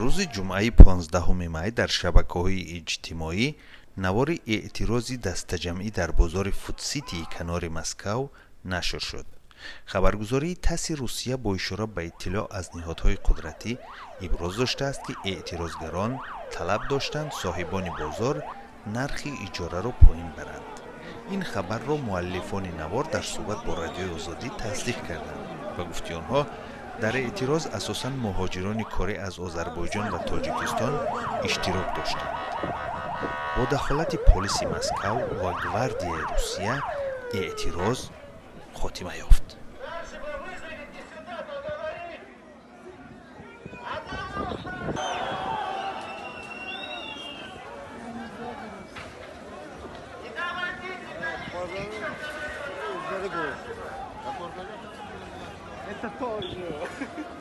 Рӯзи ҷумъаи 15 май дар шабакаҳои иҷтимоӣ навори эътирози дастаҷамъӣ дар бозори Фудситии канори Москав нашр шуд. Хабаргузории ТАССи Русия бо ишора ба иттилоъ аз ниҳодҳои қудратӣ иброз доштааст, ки эътирозгарон талаб доштанд соҳибони бозор нархи иҷораро поин баранд. Ин хабарро муаллифони навор дар суҳбат бо Радиои Озодӣ тасдиқ карданд. Ба гуфти онҳо, дар эътироз асосан муҳоҷирони корӣ аз Озарбойҷон ва Тоҷикистон иштирок доштанд. Бо дахолати полиси Москав ва гвардияи Русия эътироз хотима ёфт. Это тоже.